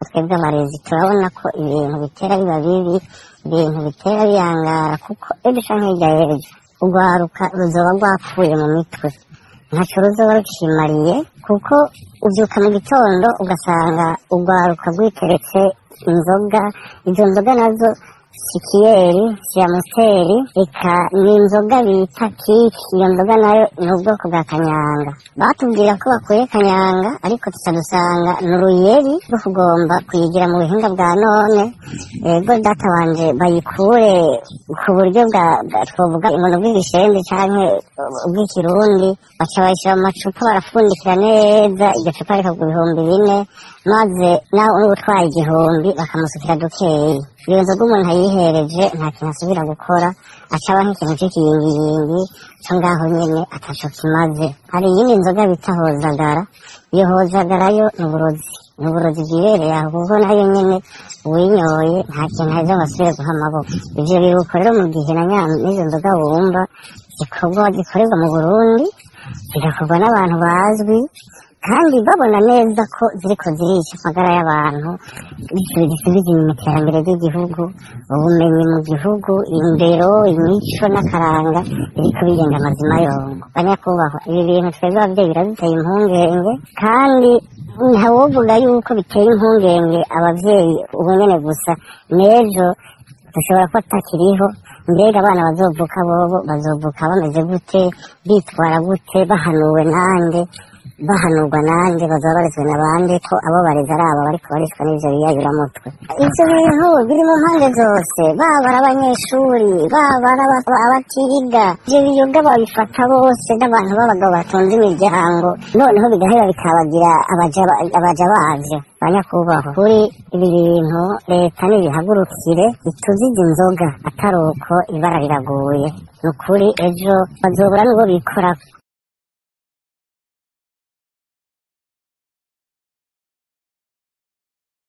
Twebwe abarezi turabona ko ibintu bitera biba bibi, ibintu bitera biyangara, kuko ejo canke hirya y'ejo urwaruka ruzoba rwapfuye mu mitwe, ntaco ruzoba rucimariye, kuko uvyuka mu gitondo ugasanga urwaruka rwiteretse inzoga. Izo nzoga nazo si kiyeri, si amusiteri, eka ni inzoga bita kiki. Iyo nzoga nayo ni ubwoko bwa kanyanga. Batubwira ko bakuye kanyanga, ariko tuca dusanga ni uruyeri rwo kugomba kuyigira mu buhinga bwa none. Ego data wanje, bayikure ku buryo bwa twovuga ngo ni ubw'igishenzi canke ubw'ikirundi, baca bayishyira mu macupa, barapfundikira neza. Iryo cupa rikagura 4000, maze nawe uba utwaye 1000 bakamusukira dukeyi. Iyo nzoga umuntu ayihereje nta kintu asubira gukora, aca aba nk'ikintu c'ikiyingiyingi co ngaho nyene ataco kimaze. Hari iyindi nzoga bita hozagara. Iyo hozagara yo ni uburozi, ni uburozi bwibereye aho, kuko nayo nyene uwinyoye nta kintu aheza ngo asubire guha amaboko. Ivyo biruko rero mu gihe na n'izo nzoga wumva zikorwa, zikorerwa mu Burundi, zigakorwa n'abantu bazwi, kandi babona neza ko ziriko zirica amagara y'abantu, zisubiza inyuma iterambere ry'igihugu, ubumenyi mu gihugu, indero, imico n'akaranga biriko bigenda amazima yongo. Banyakubahwa, ibi bintu twebwe abavyeyi biraduteye impungenge, kandi ntawovuga yuko biteye impungenge abavyeyi ubu nyene gusa, n'ejo dushobora kuba tutakiriho. Mbega abana bazovuka bobo bazovuka bameze gute, bitwara gute, bahanuwe nande, bahanurwa nande, bazaba barezwe na bande, ko abo bareze ari abo bariko baricwa n'ivyo biyayuramutwe? Ivyo bintu biri mu mpande zose, baba ari abanyeshuri, baba ari abatiga, ivyo biyoga babifata bose, n'abantu b'abagabo batunze imiryango, noneho bigahera bikabagira abaja bavyo. Banyakubahwa, kuri ibi bintu leta nibihagurukire ituzize inzoga, atari uko ibara riraguye. Ni ukuri ejo bazobura n'ubwo bikora.